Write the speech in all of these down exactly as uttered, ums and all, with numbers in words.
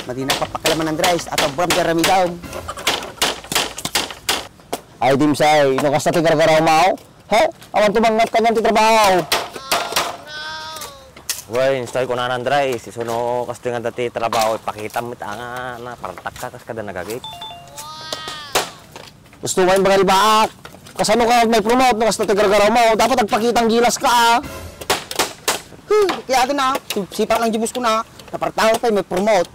Madi nagpapakalaman, Andres, at ang buram di aramidam. Ay, Dimsay, no kasta ti gargaraw mo? He? Awan to mangngat kanyan ti trabaho. Wen, stay ko na, Andres. Isuno, kas ti nga dati trabaho, ipakitam met nga napartak ka, kas kada nagagit. Gusto mo yung bagay baak? Kasano ka may promote no kasta ti gargaraw mo? Dapat agpakitang gilas ka, ah. Huh, kaya atin, ah. Sipa lang jubus ko na. Napartak pay may promote.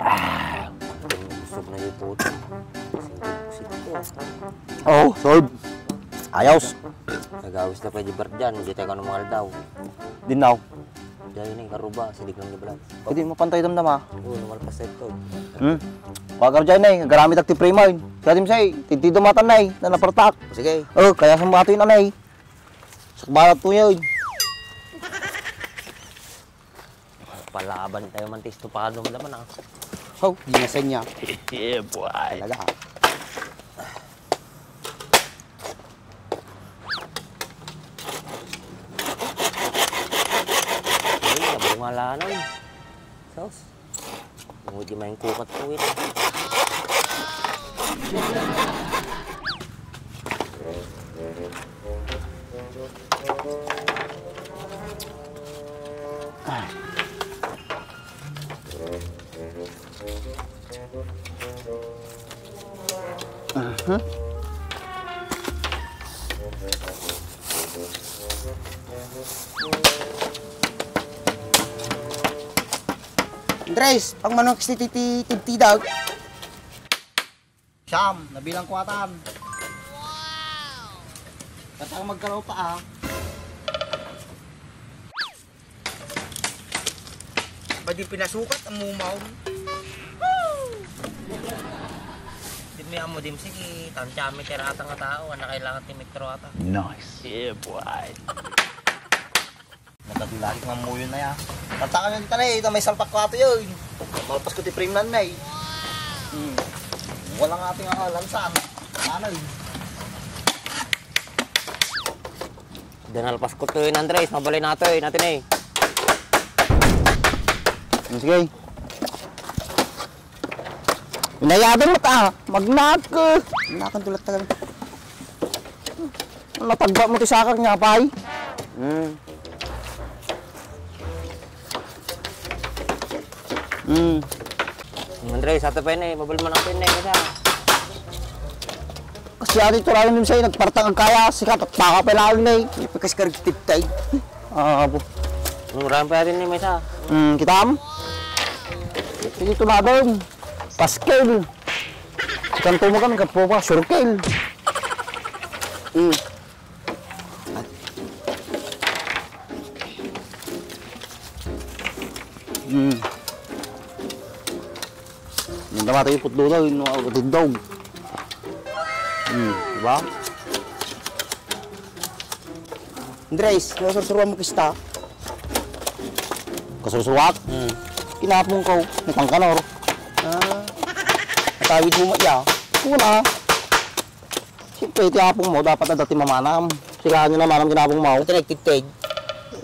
Ah, gusto ko na yung puto. Oh, solve. Ayos. Nagawis na pwede bar dyan. Hindi tayo ka ng mga aldaw. Dinaw. Diay ni karuba, sidik lang ni Brad. Pwede mo pantay damdama. Oo, lumalpas sa ito. Hmm. Kuha ka diay ni, garamit ak ti primer. Kaya di mo say, tintido matan na eh, na napartak. Sige. Oh, kaya sa mga ito yun, anay. Sakbarat to yun. Palaban tayo man ti estupado mo naman, ah. Oh, di na sa niya. Yeah, boy. Talaga, ah. Ay, nabungalanan. Sus. Ngunit di main kukat ko ito. Aha. Andres, pang manok ti, ti, ti, ti, ti daw. Siyam, nabilang ko atan. Wow! Katang magkalaw pa, ah. Ba di pinasukat ang mumaw? Di mi amo, di mi sige, tantya mi ti rata nga tao, ana kailangan ti metro ata. Nice. Yeah, boy. Nagkatulagi nga muyon na ya. Tanta kami dita na eh, ita may salpak ko ato yun. Malpas ko ti frame nan na eh. Hmm. Wala nga ating, ah, lansan. Ano eh? Dinalpas ko to yun, Andres. Mabalay na to eh. Natin eh. Hmm, sige. Inayadan mo ta. Magnak. Magnakan tulat talaga. Natagba mo ti sakak niya, pay. Hmm. Hmm. Andres, ato pa yun eh. Mabal man ang pin eh. Kasi. Kasi ati ito lang yun sa'yo, nagpartang ang kaya, sikat at baka pa lang eh. Ipagkas ka rin tiptay. Ah, po. Ang rami pa yun eh, may isa. Hmm, kita mo? Sige, ito na doon. Paskel. Sikan tumagan, kapo pa, surkel. Hmm. Hmm. Nang damata yung putlo daw, yung mga katindog. Hmm, diba? Andres, nasursuruan mo kista? Kasursuruak? Hmm. Kinapong ko, may pangkanor. Ah. Natawid mo mo iya? Una. Siyempre, ti apong mo, dapat adda ti mamanam. Sika nyo namanam kinapong mo. Ito nagtiteg.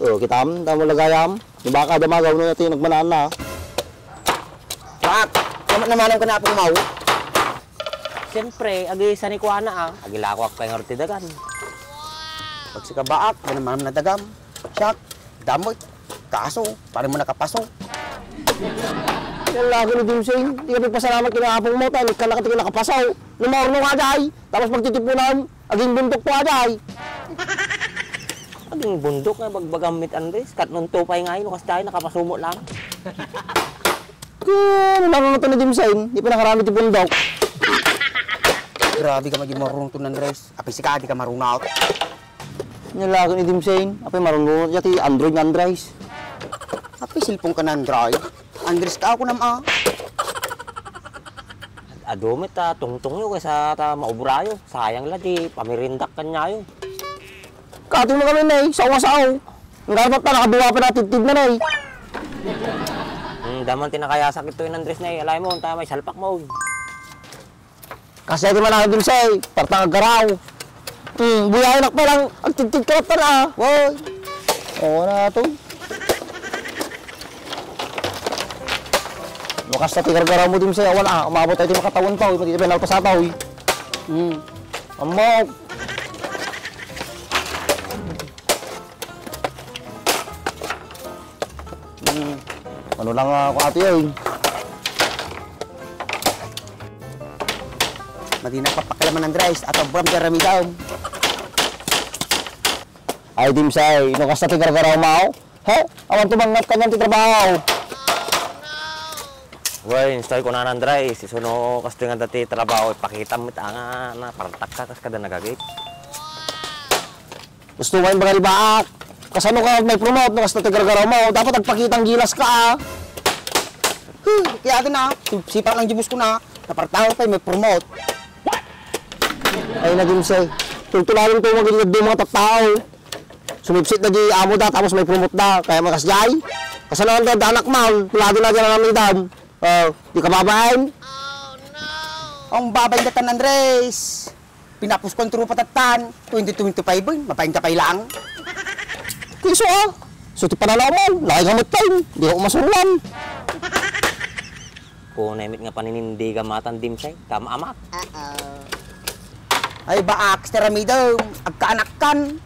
O, kitam, tamo lagayam. Yung baka damagaw na natin, nagmanaan na. Bak, naman namanam ka na apong mo. Siyempre, agi sa ni Kuana, ah. Agi lakwak pa yung artidagan. Pag sika baak, namanam na dagam. Siak, damot. Kaso, paano mo nakapaso? Yan lagi ni Dimsing. Di ka pagpasalamat kina apong mo, tayo ka nakati ka nakapasaw. Nung maurno ka, day. Tapos pagtitipunan, aging bundok po, day. Aging bundok nga bagbagam mit Andres. Kat nung tupay nga yun, kas day, nakapasumo lang. Kung ano lang ito ni Dimsing, di pa nakarami ti bundok. Grabe ka maging marunong to, Andres. Apay sika, di ka marunong. Nalago ni Dimsing, apay marunong ya ti Android nga Andres. Apay cellphone ka na Android? Andres ka ako nam, ah. Adu met ta tungtong yo kaysa ta maubrayo. Sayang la ti pamirindak kanyayo. Kati mo kami, nay, sao nga sao. Ang dapat ta nakaduwa pa na tidtid na, nay. Hmm, daman ti nakayasak ito yung Andres, nay. Alay mo, ta may salpak mo. Kasi di man ako dun siya eh, partang agaraw. Hmm, buyayan ako pa lang, agtigtig ka pa na. Woy. Oo na to. Kasta ti gargarawmo, Dimsay, awan a, umabot tayo ti makatawen pa, oy, madi ti penalpasata, oy. Hmm. Ammok. Hmm. Ano lang ako ate, oy. Madi na papakilaman, Andres, at ang buram di aramidam. Ay, Dimsay, no kasta ti gargarawmo, he? Awan tumangngap kaniam ti trabaho. Wen, istoy kunana, Andres, isu no kasta nga dati trabaho, ipakitam met nga napartak ka kas kada nagagik. Gusto mo yung bagay baak? Kasano ka may promote no kasta ti gargarawmo? Dapat agpakitang gilas ka, ah. Huh, kaya ito na, sipak lang jibus ko na, napartak pay may promote. Ay, na, Dimsay. Tultuladen ko magiging mga tattao. Sumipsit na di amo da, tapos may promote da. Kaya makasjay. Kasano ang da, anak man? Tulado na dyan ang amidam. Oh, di ka babaen? Ang babaen datan, Andres. Pinapos ko ang trupa tatan. Twenty twenty-five, eh. Mapain ka pa ilang. Kiso, ah. So, ti pananaw mo. Laki ka matay. Di ako masuruan. Kunay met nga paninindigan matan, Dimsay, kam amak. Ay, baak, ti aramidem, agkaanakkan.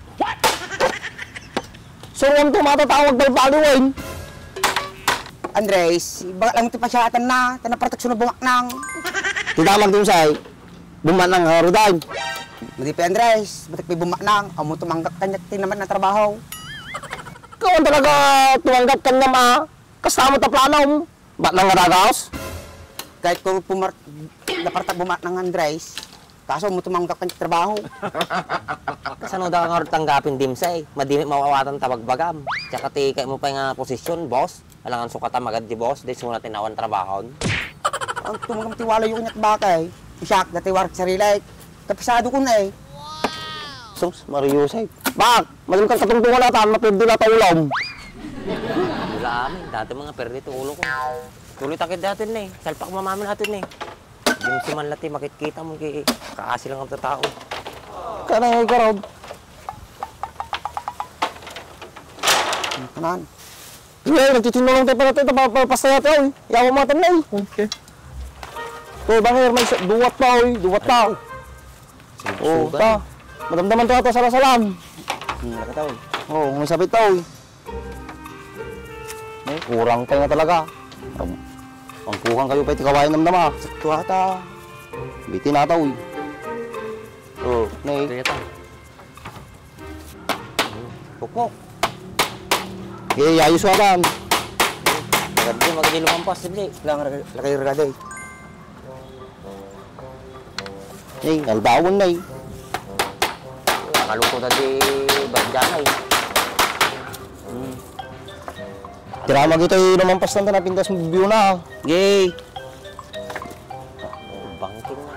Suruan to, matatawag balbaliwen. Andres, ibaga lang ti pasiatan na, ta napartak suno bumaknang. Ti damag, Dimsay, bumaknang nga rudan. Madi pa, Andres, batik pay bumaknang, amo tumanggap kaniak ti naman na trabaho. Kawan talaga tumanggap kaniam, ah. Kasta mo ta planom. Bat nang nga dagas? Kahit ko pumar-, napartak bumat ng Andres, kaso mo tumanggap kan trabaho. Kasano da nga tanggapin, Dimsay? Madimit mawawatan tabagbagam. Tsaka ti kay mo pa nga posisyon, boss. Alangan sukatan magad di boss, di suna tinawan trabahon. Ang tumanggap ti wala yung kanyat bakay. Isak, dati warak sarili. Kapisado ko na eh. Sus, Mario, say. Bak, madam kang katungtungan atan, mapirdi na taulam. Wala amin, dati mga perdi ti ulo ko. Tuloy takit dati ni, salpak mamamin atin ni. Yung si man lati, makikita mo, ki-, kaasi lang ang tatao. Kanay nga ikarod. Kanan. Uy, nagtitinulong tayo pala tayo, pa-, pa-, pasta yata, uy. Yawa mga tanay. Okay. Uy, bangir, may sa-, duwat pa, uy. Duwat pa. Oh, ta. Madamdaman ta, ta, salasalam. Hmm, nakataw. Oh, may sabit ta, uy. Eh, kurang pa nga talaga. Ang, ang kuhang kayo pa iti kawayan namnama. Sakto ata. Bitin ata, uy. Oh, nay. Kaya ta. Pukpok. Eh, ayos ka ba? Maganda, maganda lumampas, dali. Lang, lagay, lagay, lagay. Eh, aldawan na eh. Nakaluto na di, ba't dyan ay? Hmm. Tira, magito yung lumampas lang na pintas mo view na. Yay! Bangking na.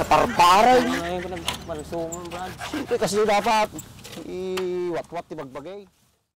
Naparbaran. Ay, ko nagpansungan, Brad. Siyempre, kasi dapat iwatwat ti bagbagay.